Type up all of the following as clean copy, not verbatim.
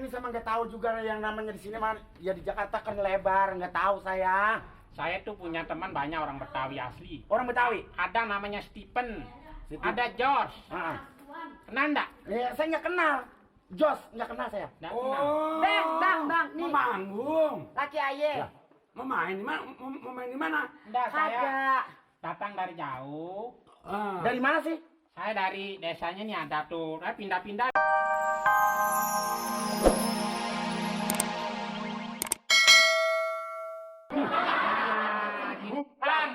ini sama nggak tahu juga yang namanya di sini mah ya di Jakarta kan lebar, nggak tahu saya. Saya tuh punya teman banyak orang Betawi asli. Orang Betawi. Ada namanya Stephen, ada George. Kenal enggak? Ya, saya nggak kenal. Jos, nggak kenal saya. Nggak kenal. Bang, nih. Mau manggung. Laki aye. Lah. Mau main di mana? Mau main di mana? Enggak, saya Kagak. datang dari jauh. Dari mana sih? Saya dari desanya nih ada tuh. Saya pindah-pindah. Bukan.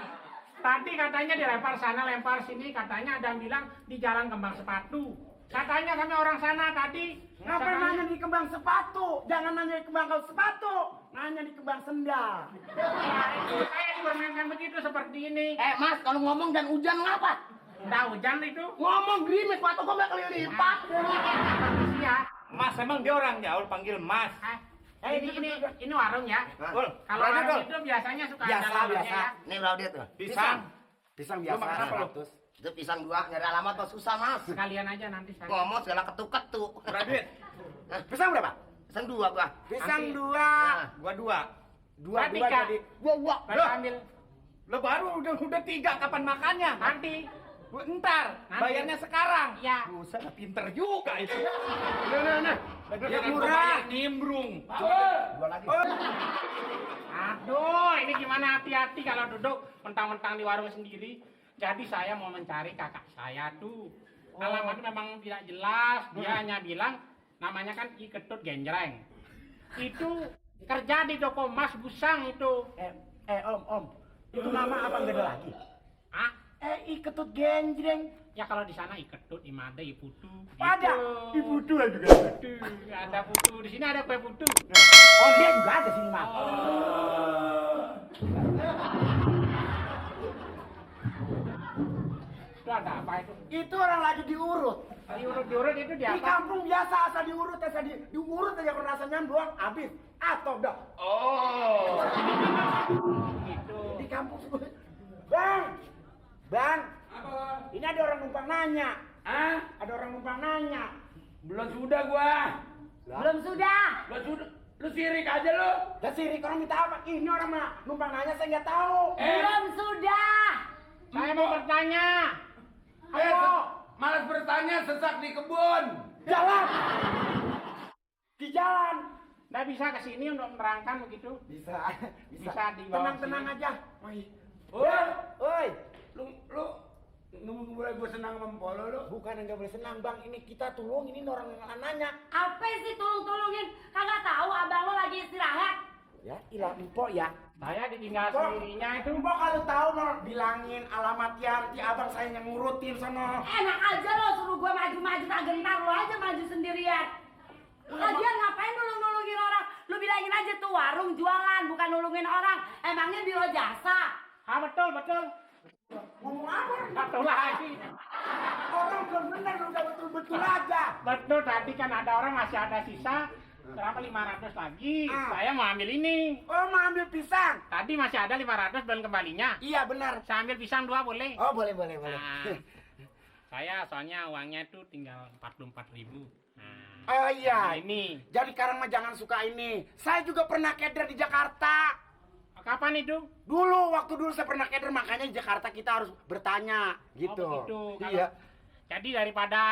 Tadi katanya dilempar sana, lempar sini. Katanya ada yang bilang di Jalan Kembang Sepatu. Katanya kami orang sana tadi. Ngapain nanya di kembang sepatu? Jangan nanya di kembang sepatu. Nanya di kembang sendal. Saya dipermainkan begitu seperti ini. Mas, kalau ngomong dan hujan ngapa? Enggak hujan itu. Ngomong gerimis, sepatu kok nggak kelilipat? Iya. Mas, emang dia orang Jawa panggil Mas. Ini warung ya. Ul, Kalau berani, warung Dul. itu biasanya suka Biasa, ada lauknya biasa. ya. Nih Laudia tuh. Pisang. Pisang Lu biasa. makan apa lu? 100. Itu pisang 2, nyari alamat mah susah, Mas. Sekalian aja nanti saya. Ngomong segala ketuk-ketuk. Berapa duit? Pisang berapa? Pisang 2 gua. Pisang Nanti. 2. Gua 2. Dua Tiga. jadi. Gua. Baru ambil Lo baru udah 3, kapan makannya? nanti. Ntar, Nanti. bayarnya sekarang. Ya. Buset, pinter juga itu. Nah. Ya kan gua murah. bayar nimbrung. Dua lagi. Aduh, ini gimana hati-hati kalau duduk mentang-mentang di warung sendiri. Jadi saya mau mencari kakak saya tuh. Alamatnya memang tidak jelas. Dia hanya bilang namanya kan I Ketut Genjreng. Itu kerja di toko Mas Busang itu. Om. Itu nama apa nggak ada lagi? Ah, Ketut genjreng. ya kalau di sana I Ketut, I Made, I Putu. Ada. Gitu. Ibu dua juga. Putu, ada Putu. Di sini ada kue Putu. Oh, dia juga ada sini, Mas. Itu ada apa itu? Itu orang lagi diurut. Diurut-diurut itu di Di apa? kampung biasa asal diurut, diurut aja kalau rasanya buang habis. Atau dah. Oh. Gitu. Di kampung semua. Bang. Ini ada orang numpang nanya. Hah? Ada orang numpang nanya. Belum sudah gua. Belum sudah. Belum sudah. Lu sirik aja lu. Dan sirik orang minta apa? Ini orang mah numpang nanya saya nggak tahu. Belum sudah. Saya mau bertanya. Ayo. Malas bertanya sesak di kebun. Jalan. Di jalan. Nggak bisa ke sini untuk menerangkan begitu. Bisa. Bisa di bawah Tenang sini. aja. Oi. Oi. Lu mulai gua senang sama Polo lu. Bukan yang nggak boleh senang, Bang. Ini kita tolong, ini orang yang nanya. Apa sih tolong-tolongin? Kagak tahu abang lo lagi istirahat. Ya, ilah empok ya. Saya ditinggal Kok? sendirinya itu. Empok kalau tahu mau bilangin alamat Yanti, abang saya yang ngurutin sono. Enak aja lo suruh gua maju-maju tak gentar lo aja maju sendirian. Lagian ngapain nulung-nulungin orang? Lu bilangin aja tuh warung jualan bukan nulungin orang. Emangnya biro jasa. Ah betul. Ngomong apa? Betul lagi. Orang belum benar, udah betul-betul aja. Betul tadi kan ada orang masih ada sisa. Berapa 500 lagi. Ah. Saya mau ambil ini. Oh, mau ambil pisang? Tadi masih ada 500 belum kembalinya. Iya, benar. Saya ambil pisang 2 boleh. Oh, boleh. Nah, saya soalnya uangnya itu tinggal 44.000. Nah, Oh iya. ini. Jadi sekarang mah jangan suka ini. Saya juga pernah keder di Jakarta. Kapan itu? Waktu dulu saya pernah keder, makanya di Jakarta kita harus bertanya gitu. Oh, begitu. Kalau- Iya. Jadi daripada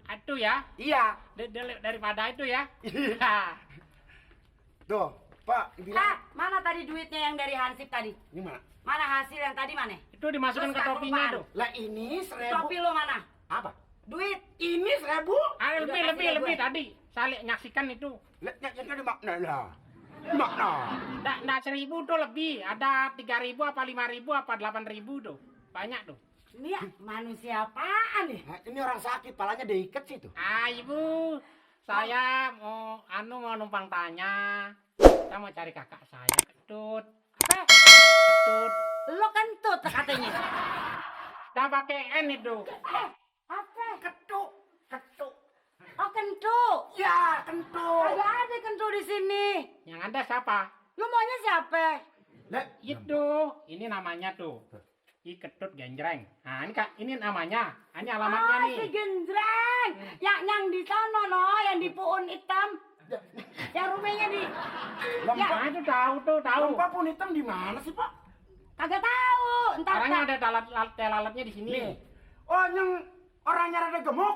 itu ya. Iya. Daripada itu ya. Tuh, Pak, bilang Mana tadi duitnya yang dari Hansip tadi? gimana? Mana hasil yang tadi mana? Itu dimasukin ke Terus topinya apaan? tuh. Lah ini 1000. Topi lo mana? Apa? Duit. Ini 1000. Ah, Udah kasih ke lebih gue. tadi. Saya nyaksikan itu. Lah, nyaknya di makna lah. Makna. Nggak 1.000 tuh lebih. Ada 3.000 apa 5.000 apa 8.000 tuh. Banyak tuh. Ini ya manusia apaan nih? Nah, ini orang sakit, palanya diikat sih tuh. Ah, Ibu. Saya mau numpang tanya. Saya mau cari kakak saya, Ketut. Apa? Ketut. Lo kentut katanya. Saya pakai N itu. Apa? Ketuk. Oh kentut. Ya, kentut. Kagak ada kentut di sini. Yang ada siapa? Lo maunya siapa? Lah, Itu. Ini namanya tuh. I Ketut Genjreng. Nah, ini namanya. Ini alamatnya nih. Si Genjreng. Yang di sono no, yang di puun hitam. Yang rumahnya di Nah, itu tahu tuh, tahu. Lempar pun hitam di mana sih, Pak? kagak tahu. Entar Orangnya ada lalatnya di sini. Nih. Oh, yang orangnya rada gemuk.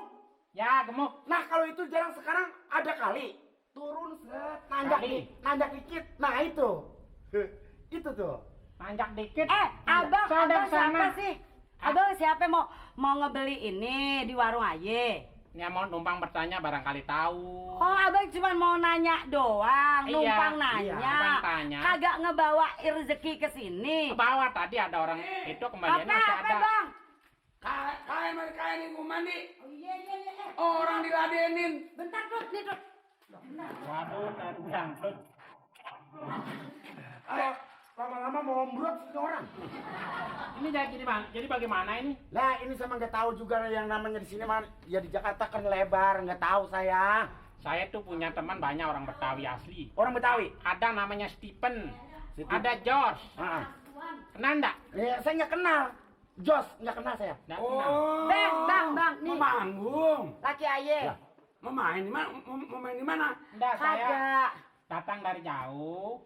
Ya, gemuk. Nah, kalau itu jarang sekarang ada kali. Turun set, nanjak dikit. Nah, itu. Itu tuh. Nanjak dikit. abang, Saya ada abang kesana. siapa sih? Abang siapa mau ngebeli ini di warung aye? Ya mau numpang bertanya barangkali tahu. Oh, abang cuma mau nanya doang, Iya, numpang iya, nanya. numpang tanya. Kagak ngebawa rezeki ke sini. Ke bawah tadi ada orang itu kembaliannya masih Apa, ada. Bang? Kalian mereka ini mau mandi. Oh, iya. Orang diladenin. Bentar, Tut, nih, Tut. Waduh, tadi jangkut. Lama-lama mau ombrot sih orang. Ini jadi bagaimana ini? Lah, ini sama nggak tahu juga yang namanya di sini mah ya di Jakarta kan lebar, nggak tahu saya. Saya tuh punya teman banyak orang Betawi asli. Orang Betawi. Ada namanya Stephen, ada George. Heeh. Kenal enggak? Ya, saya nggak kenal. Jos, nggak kenal saya. Nggak kenal. Oh. Bang, nih. Mau manggung. Laki aye. Lah. Mau main di mana? Mau main di mana? Enggak, saya Kagak. datang dari jauh.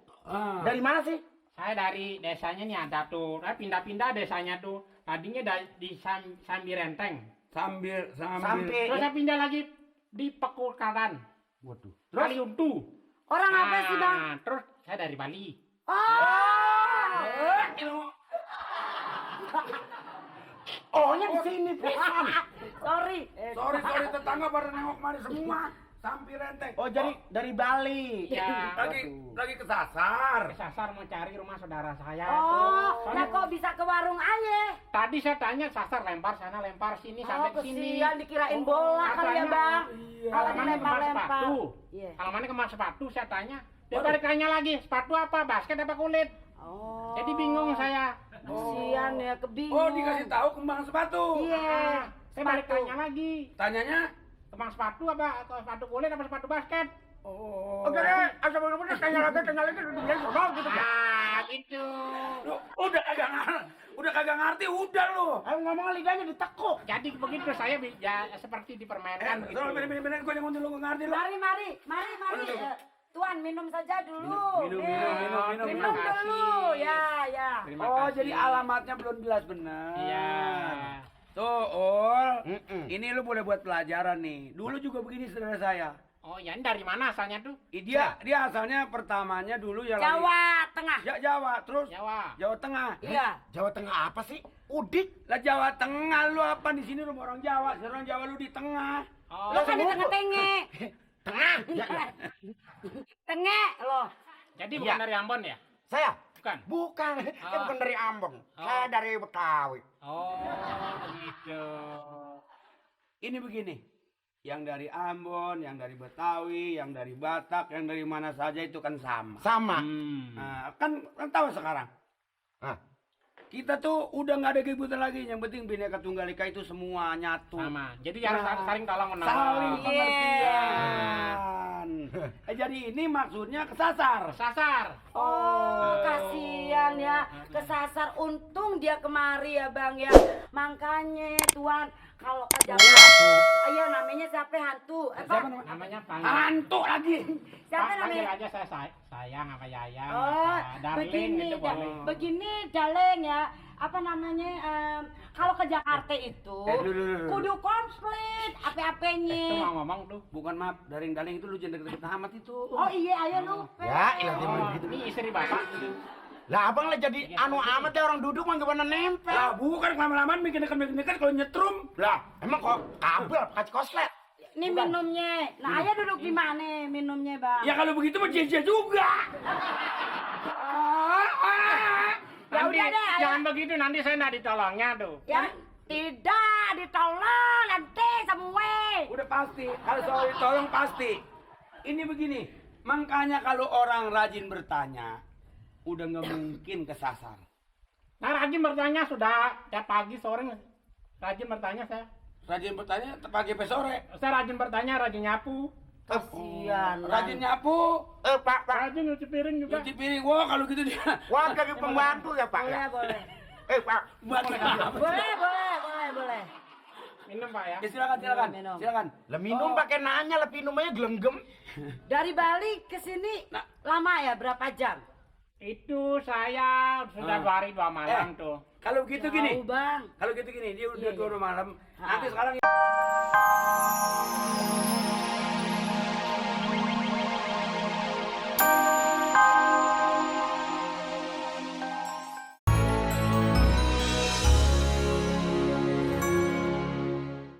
Dari mana sih? Saya dari desanya nih ada tuh. Saya pindah-pindah desanya tuh. Tadinya di Sambirenteng. Sambil. Terus saya pindah lagi di Pekulkaran. Waduh. Kali Untu. Orang apa sih, Bang? Terus saya dari Bali. Oh. Ohnya di sini, pisan. Sorry. Sorry tetangga pada nengok mari semua. Sampai renteng. Oh, jadi dari Bali. Ya. Lagi kesasar. Kesasar mau cari rumah saudara saya. Oh, tuh. nah kok bisa ke warung aye? Tadi saya tanya sasar lempar sana lempar sini sampai ke sini. kesian dikirain bola kali ya, Bang. Kalau Alamannya kemar dilempar-lempar. sepatu. Iya. Alamannya kemar sepatu saya tanya. Dia balik tanya lagi, sepatu apa? Basket apa kulit? Oh. Jadi bingung saya. Kesian ya, kebingung. Oh, dikasih tahu kembang sepatu. Iya. Saya balik tanya lagi. Tanyanya? Kemang sepatu apa? Atau sepatu kulit apa sepatu basket? Oh. Oke deh, asal bener-bener tanya lagi udah bilang sebab gitu. Ah, gitu. Lu udah kagak ngerti udah lu. Ayo ngomong lidahnya ditekuk. Jadi begitu saya ya seperti dipermainkan begitu. Bener-bener gue yang lu ngerti lu. Mari. Tuan minum saja dulu. Minum, Nih. minum. Minum Terima kasih. dulu. Ya. Terima Oh, kasih. jadi alamatnya belum jelas benar. Iya. Tuh, Ol. Mm-mm. Ini lu boleh buat pelajaran nih. Dulu juga begini saudara saya. Oh, ya ini dari mana asalnya tuh? Dia asalnya pertamanya dulu ya Jawa Tengah. Jawa, terus Jawa. Jawa Tengah. Iya. Jawa Tengah apa sih? Udik. Lah Jawa Tengah lu apa di sini rumah orang Jawa, orang Jawa lu di tengah. Oh, Lo kan di tengah-tengah. Tengah. Ya. Tengah loh. jadi Iya. bukan dari Ambon ya? Saya Bukan. bukan. Saya bukan dari Ambon. Oh. Saya dari Betawi. Oh, gitu. Ini begini. Yang dari Ambon, yang dari Betawi, yang dari Batak, yang dari mana saja itu kan sama. Sama. Nah, kan tahu sekarang. Ah. Kita tuh udah nggak ada keributan lagi. Yang penting Bhinneka Tunggal Ika itu semua nyatu. Sama. Jadi harus Nah, saling tolong menolong. Saling Iya. pengertian. Jadi ini maksudnya kesasar. Sasar. Oh, kasihan ya. Kesasar. Untung dia kemari ya, Bang ya. Makanya Tuan kalau ke Jakarta. Ayo namanya siapa hantu? Siapa namanya? Namanya panggil. Hantu lagi. Siapa Panggil namanya? aja saya sayang apa Yayang. Oh, apa Darling begini, gitu boleh. begini, Daleng ya. Apa namanya? Kalau ke Jakarta itu dulu. kudu komplit Itu apa-apanya. mau ngomong tuh. Bukan maaf, daring-daring itu lu jangan deket-deket amat itu. Oh iya, ayo lupa. Ya, ilah dia Oh, begitu. ini istri bapak. Lah abang lah jadi anu amat ya orang duduk mah gak pernah nempel. Lah bukan lama-lamaan bikin dekat kalau nyetrum. Lah, emang kok kabel kaci koslet? Ini minumnya. Nah, ayah duduk di mana minumnya, Bang? Ya kalau begitu mah cia juga. Ya Nanti, udah deh, ayo. jangan begitu nanti saya nggak ditolongnya tuh. Ya, tidak ditolong nanti semua. Udah pasti, kalau soal ditolong pasti. Ini begini, makanya kalau orang rajin bertanya, udah nggak mungkin kesasar. Nah, rajin bertanya sudah tiap pagi sore rajin bertanya saya. Rajin bertanya pagi sampai sore. Saya rajin bertanya, rajin nyapu. Kasihan. Rajin nyapu, Pak. Rajin nyuci piring juga. cuci piring. Wah kalau gitu dia. Wah, jadi pembantu ya, Pak ya? Boleh. Pak. Buat apa? Boleh. Minum Pak ya. Ya, silakan. Minum. Silakan. Lah minum pakai nanya, lah minumnya gelenggem. Dari Bali ke sini Nah. lama ya, berapa jam? Itu saya sudah 2 hari 2 malam tuh. Kalau begitu gini. Jauh, Bang. Kalau gitu gini, dia udah Iya, iya. 2 malam. Ah. Nanti sekarang